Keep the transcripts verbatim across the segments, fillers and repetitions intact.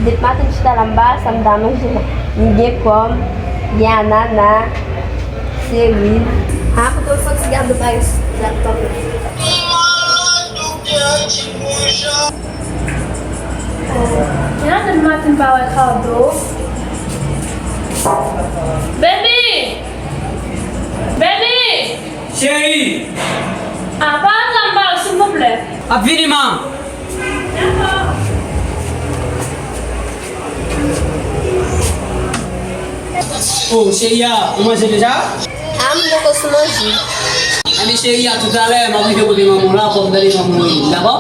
Depi maten m chita la, m pa wè sa m ta manje la. M gen pòm, gen anana, seri. A, kote w soti gade bagay sou laptòp la? Gen anpil maten m pa wè Cardo. Baby! Baby! Cheri! A, pa antre anba, silvouplè. M ap vini, man. Dakò. Oh, cheri a, ou manje deja? A, m poko sou manje. Anben, cheri a, toutalè, m ap rive kote manman w la, fò m tande manman w, dakò?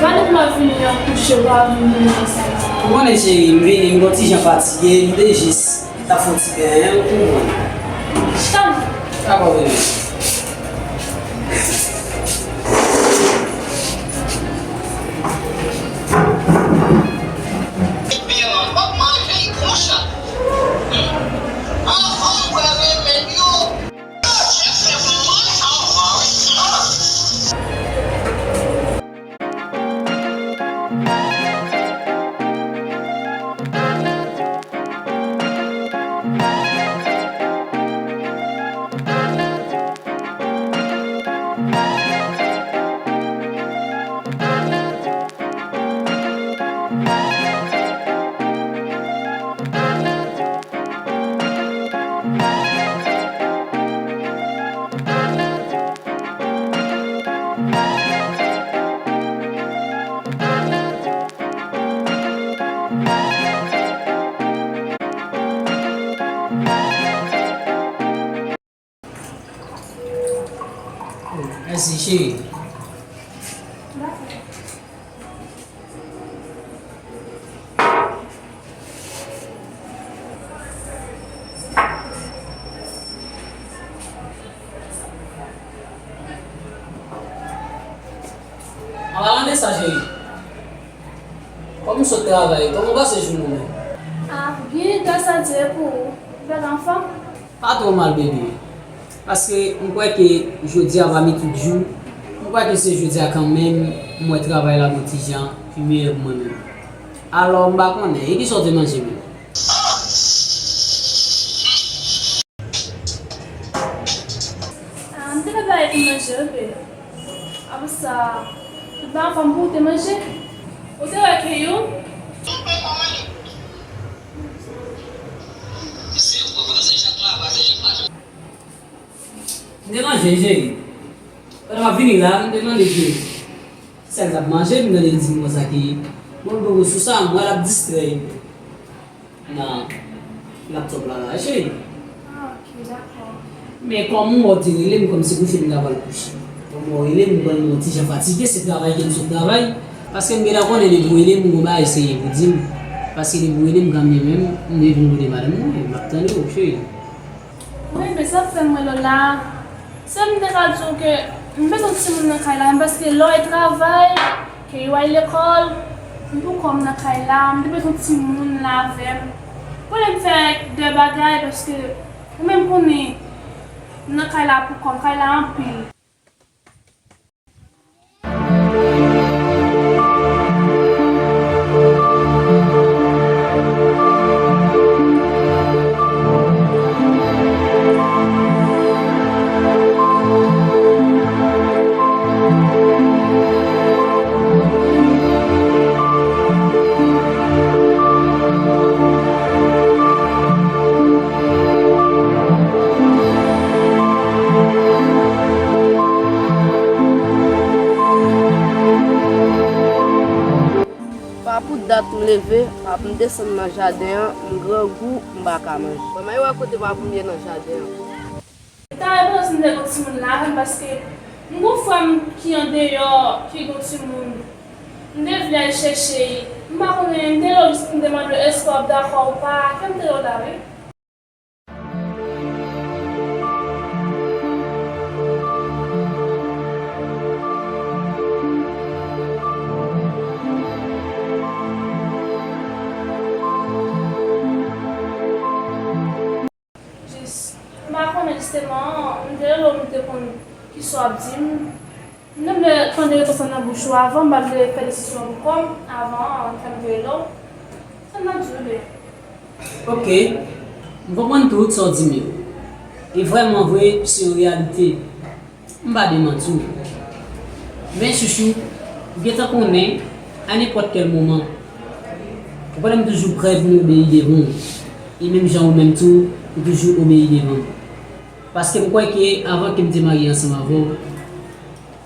Gade m ap vini an kouche, w pa vin vini konsa. Ou konnen, cheri, m vini, m gon ti jan fatige, m te jis t ap fè yon ti benyen, ou konprann. Chita non. Dakò, bebe. Mèsi, cheri. An palan de sa, cheri, kòman w sot travay? Kòman w pase jounen w menm? A, byen, gras a Dye, e pou ou? Ou pa t anfòm? Pa twò mal, bebe. Paske m kwè ke jodi a pami tout jou, m kwè ke se jodi a kanmenm m wè travay la gon ti jan pi meyè pou mwen menm. Alò, m pa konnen, e kisa w te manje menm? A, m te fè bagay pou manje, wi, bebe. Apre sa, ou pa anfòm pou ou te manje? Ou te wè ke yo? M te manje, cheri. Pandan m ap vini la, m te mande ke kisa l t ap manje, m tande l di m konsa ke bon, l poko sou sa, m wè l ap distrè nan laptòp la, la, cheri. A, ok, dakò. Men kòm ou wè w te rele m, kòm se kouche m ta pral kouche. Kòm ou rele m, m konn yon ti jan fatige, se travay ke m sot travay. Paske m gentan konnen depi w rele m, gon bagay serye pou di m. Paske depi w rele m, kanmenm, m vin kote madanm mwen, m ap tande w, cheri. Wi, men sa k fè m rele w la, se m te ka di w ke m bezwen timoun nan kay la, men paske lè w al travay, ke yo al lekòl, m poukò m nan kay la, m te bezwen timoun la avè m. Pou m fè de bagay, paske ou menm konnen, m nan kay la poukò m, kay la anpil. Pa pou dat m leve, pa pou m desann nan jaden an, m grangou, m pa ka manje. Manman, e wè kote pa pou m ye nan jaden an. Li ta repoze m te gon timoun la avè m paske m gon frè m ki andeyò, ki gon timoun. M te vle al chèche l. M pa konnen, m te la jis pou m te mande w èske w ap dakò ou pa. Fè m te la wi. Jis, m pa konnen jis Sèlman, m te rele w, m te konn kisa w ap di m. M te vle tande repons lan nan bouch ou avan, m pa vle fè desizyon pou kò m avan, fè m veye lè w. Sa m ap di w, bebe. Ok, m konprann tout sa w di m yo. E vrèman vre, se yon reyalite. M pa demanti w. Men chouchou, ou gentan konnen, a nenpòt kèl moman, ou konnen m toujou prè pou m obeyi devan w. E menm jan ou menm tou, ou toujou obeyi devan m. Paske m kwè ke avan ke m te marye ansanm avè w,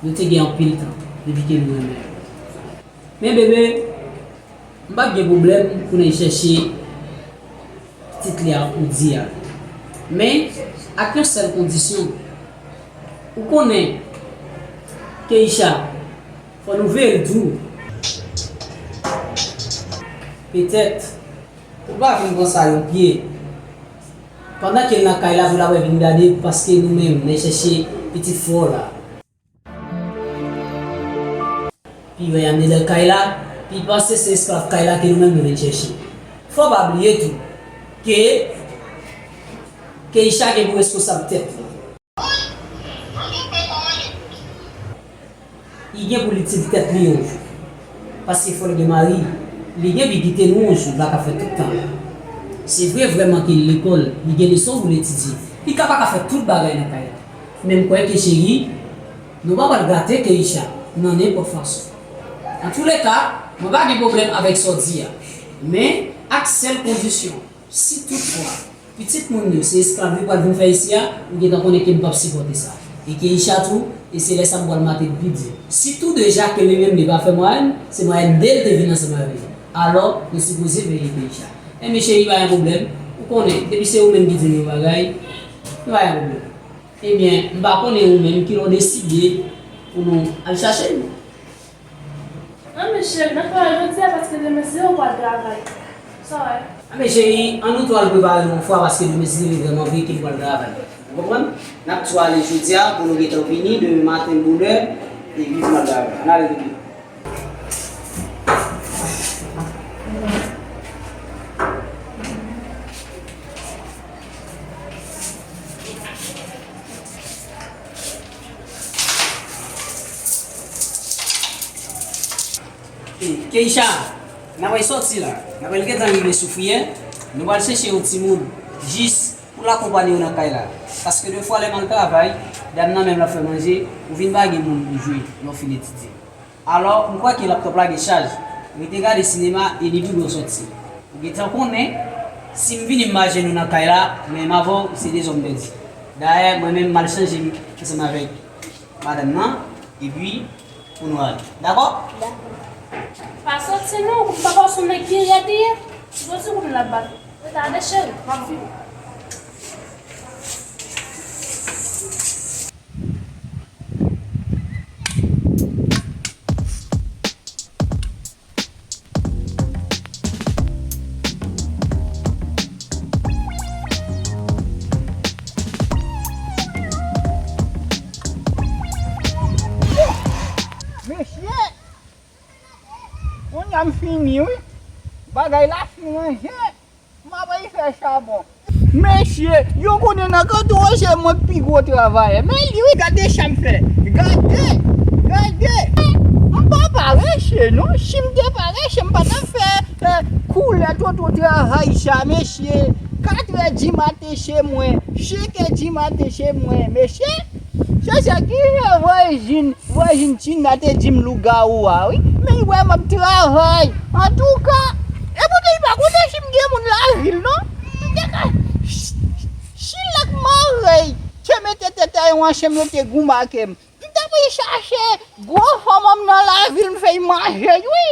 nou te gen anpil tan depi ke nou renmen. Men bebe, m p ap gen pwoblèm pou n al chèche pitit li a ou di a. Men, ak yon sèl kondisyon. Ou konnen, Keisha, fò nou veye l tou. Petèt, ou pa vin pran sa yon pye. Pandan ke l nan kay la, pou l ap vin gade, paske nou menm, n al chèche pitit frè w la. Pi wè y anndan kay la, pi panse se esklav kay la ke nou menm nou vin chèche. Fò w pa bliye tou, ke Keisha gen pou responsab tèt li. Li gen pou l itil tèt li yon jou. Paske fò l gen mari, li gen pou l kite nou yon jou, l pa ka fè tout tan. Se vre vrèman ke lekòl, li gen leson pou l etidye. Li ka pa ka fè tout bagay nan kay la. Men m kwè ke cheri, nou pa pral gate Keisha nan nenpòt fason. Antouleka, mwen pa gen pwoblèm avèk sa w di a. Men, ak sèl kondisyon, si toutfwa, pitit moun yo se esklav yo pral vin fè isi a, ou gentan konnen ke m p ap sipòte sa. E Keisha tou, e se lè sa m pral mete l pi di. Sitou deja ke li menm li pa fè mwayèn, se mwayèn de l te vin ansanm avè l. Alò, nou sipoze veye Keisha. Enben cheri, pa gen pwoblèm. Ou konnen, depi se ou menm ki di m yon bagay, pa gen pwoblèm. Ebyen, m pa konnen ou menm kilè w deside pou nou al chache l. Non, men cheri, n ap travay jodi a paske demen se ou pral travay. Sa w wè? Anben cheri, ann nou tou al prepare nou yon fwa paske demen se vrèman vre ke nou pral travay. Ou konprann? N ap tou ale jodi a pou nou gentan vini demen maten bonè, epi pou n al travay. Ann ale bebe. Keisha, n ap al sòti la. N ap al gentan rive sou friyè. Nou pral chèche yon timoun jis pou l akonpanye w nan kay la. Paske defwa lè m al travay, dam nan menm l ap fè manje, ou vin pa gen moun pou jwe lè w fin etidye. Alò, m kwè ke laptòp la gen chaj. Rete gade sinema e li pi bon sòti. Ou gentan konnen, si m vini m mache nou nan kay la, men m avè w, se de zòn pèdi. Dayè, mwen menm, m al chanje m ansanm avèk madanm nan, epi pou nou ale. Dakò? Dakò. Pa sòti non, ou pa wè se yon nèg ki rèd li ye? Sòti kounye l ap bat ou. Rete ale cheri, m ap vini. Mesye! Kounye a m fini wi. Bagay la fin ranje. M ap al fè chabon. Mesye, yo konnen nan kanton Roje mwen k pi gwo travayè. Men li wi, gade sa m fè. Gade, gade. M pa parese non. Si m te parese, m pa t ap fè, eh, koulè toto travay sa, mesye. Katrè di maten se mwen, senkè di maten se mwen, mesye. Se sa ki fè vwazin, vwazin Tina te di m lougawou a, wi. Men li wè m ap travay. Antouka, epoutan li pa konnen si m gen moun lavil, non. M te ka, si lèk marèy te mete tèt a yo ansanm, yo te goumake m. M t ap al chache gwo fanm nan lavil, m fè l manje l, wi.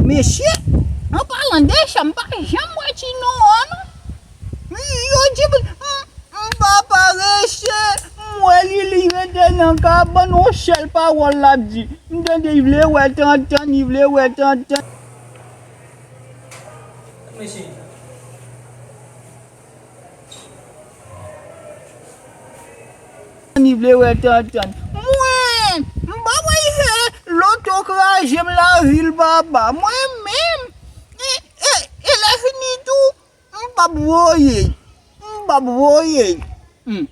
Mesye, an palan de sa, m pa Wè li, li rete nan kabann, yon sèl pawòl l ap di. M tande li vle wè Tantann, li vle wè Tantann. Li vle wè Tantann. Mwen, m pa wè he, Loto kraze m lavil papa. Mwen menm, e, e, e lè fini tou, m p ap voye. M p ap voye. Hmm.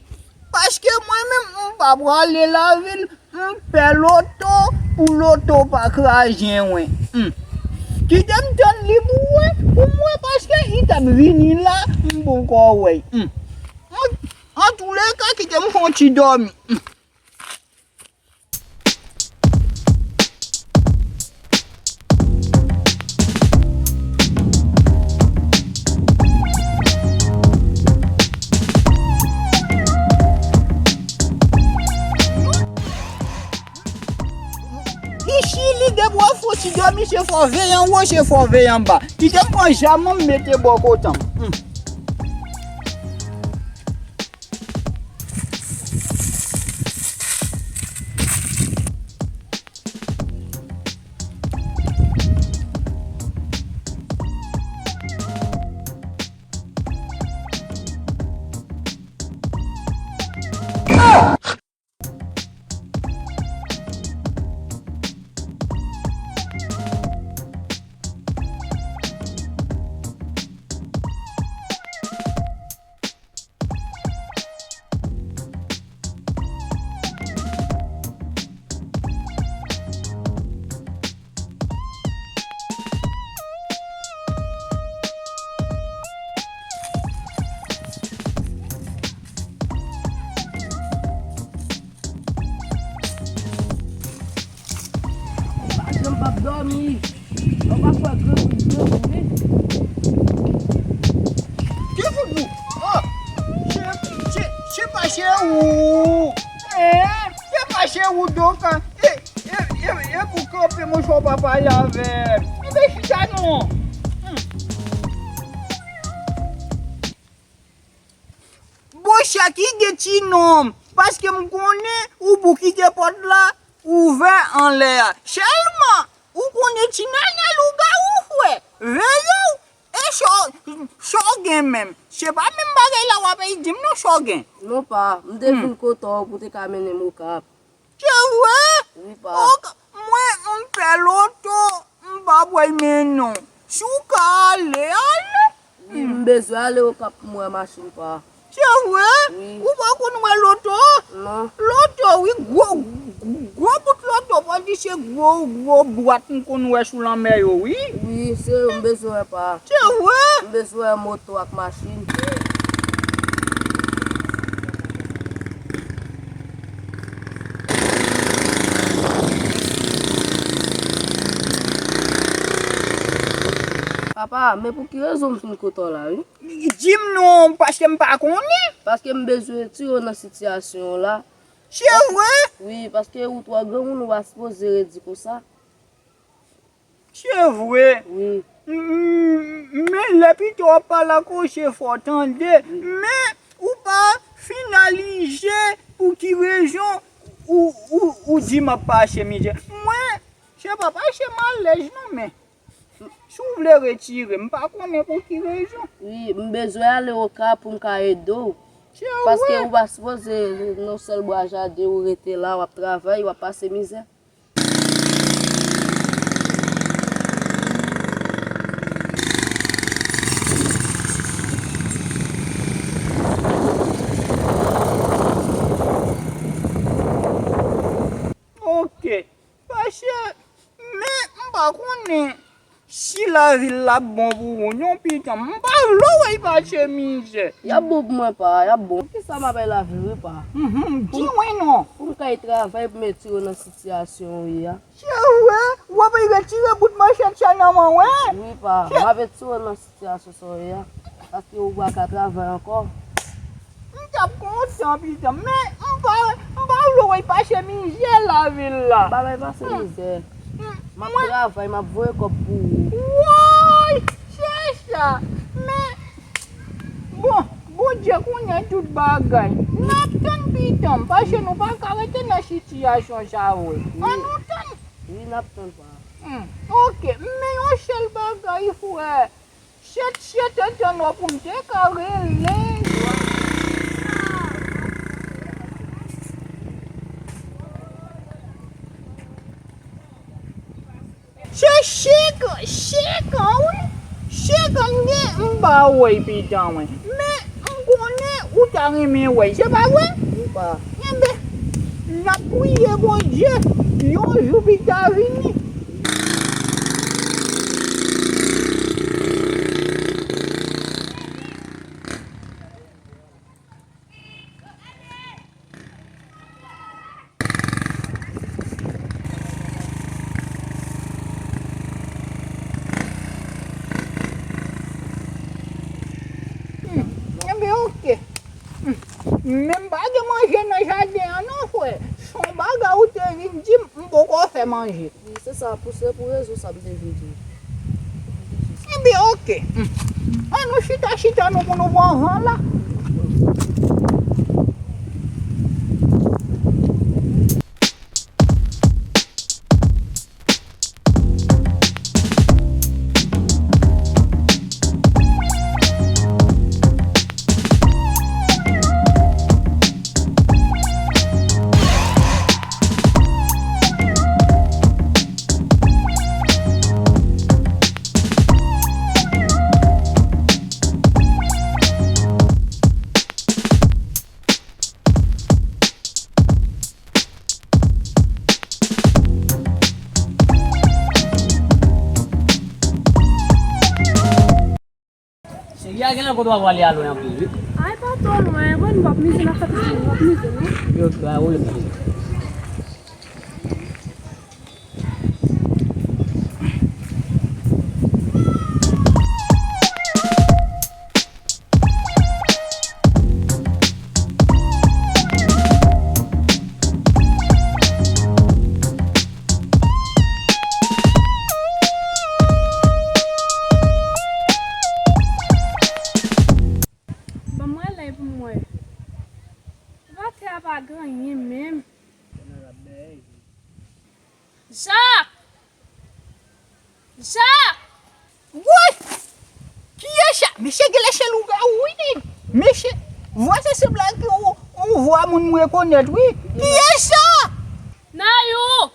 Paske mwen menm, m pa prale lavil, m pè Loto pou Loto pa kraze mwen. Hmm. Kite m tann li pou wè, pou m wè, paske li t ap vini la, m poko wè. Hmm. An, antouleka, kite m fè yon ti dòmi. Hmm. Ichi li de bwa foti de misye fò veye anwo, se fò veye anba. Kite m pran zam mwen, m mete bò kote m. Hmm. Pa janm p ap dòmi. Ou pa kwè grangou, grangou, wi. Ki fout ou? Oh! Se, se, se pa se ou. Eh, se pa se ou, donk, eh, E, e, e pou kanpe, monchè, w pa pale avè m. Enben, chita non. Hmm. Monchè, ki gen ti non m, paske m konnen ou pou kite pòt la ouvè anlè a. Sèlman, ou konnen ti nana lougawou, frè. Veye w. E sa w, sa w gen menm? Se pa menm bagay la w ap di m non, sa w gen. Non, pa, m te vin kote w pou te ka mennen m Okap. Se vre? Wi, pa. Ok, mwen, m pè Loto, m pa pwè mennen w. Si w ka ale, ale. Wi, m bezwen ale Okap pou m wè machin, pa. Se vre? Wi. Ou pa konn wè Loto? Non. Loto, wi, gwo, gwo bout Loto, pa di se gwo, gwo bwat m konn wè sou lanmè yo, wi. Wi, se yo m bezwen wè, pa. Se vre? M bezwen wè moto ak machin. Papa, men pou ki rezon m vin kote w la, wi? Di m non, paske m pa konnen. Paske m bezwen retire w nan sitiyasyon w la. Se vre? Wi, paske ou twò granmoun, ou pa sipoze redi konsa. Se vre. Wi. M, m, men lè pito w ap pale ak ou, se fò w tande. Wi. Men ou pa finalize pou ki rezon ou, ou, ou di m ap pase mizè. Mwen, se pa pase m alèz non, men si w vle retire, m pa konnen pou ki rezon. Wi, m bezwen ale Okap pou m ka ede w. Se vre. Paske ou pa sipoze nan sèl bwa jaden ou rete la, w ap travay, w ap pase mizè. Ok. Paske, men, m pa konnen si lavil la bon pou ou, non, pitan. M pa vle w wè y pase mizè. Y ap bon pou mwen, pa, y ap bon. Poukisa m ap bay lavil, wi, pa? Mhm, di mwen non. Pou m kay travay, pou m retire w nan sitiyasyon w ye a. Se vre? W ap retire bout manchèt sa nan men w, wi? Wi, pa. M ap retire w nan sitiyasyon sa w ye a. Paske ou pa ka travay ankò. M t ap kontan, pitan, men m pa, m pa vle w wè y pase mizè lavil la. M pa bay pase mizè. Hmm. M ap travay, m ap voye kòb pou ou. Woy! Se sa. Men, bon, bon, Misye konnen tout bagay. N ap tann pitan m, paske nou pa ka rete nan sitiyasyon sa vre. Ann nou tann. Wi, n ap tann pa. Hmm, oke, men yon sèl bagay, frè. Chet, chet, tann non pou m te ka rele. Se Chek, Chek an wi. Chek an gen m pa wè pitan mwen. Men m konnen ou ta renmen wè, se pa vre? Wi pa. Enben, n ap priye Bondye, yon jou pita vini. Hmm, enben, oke. Hmm. Men m pa gen manje nan jaden an non, frè. Se yon bagay ou te vin di m, m poko fè manje. Wi, se sa, pou, se pou rezon sa m te vin di w. Enben, oke. Hmm. An nou chita, chita nou pou nou pran van la. Cheri a genlè kote w ap prale a lwen anpil wi. Ay, pa twò lwen, bon, nou p ap mize, n ap fè piti, nou p ap mize, non? Yo, ba, ou le mize. Ban m rele pou m wè. Vatè a pa gen anyen menm. Jak! Jak! Woy! Kiyès sa? Mesye genlè se lougawou wi. Mesye, vwa se sanble ak yon, yon vwa moun m rekonèt wi. Kiyès sa? Nayou!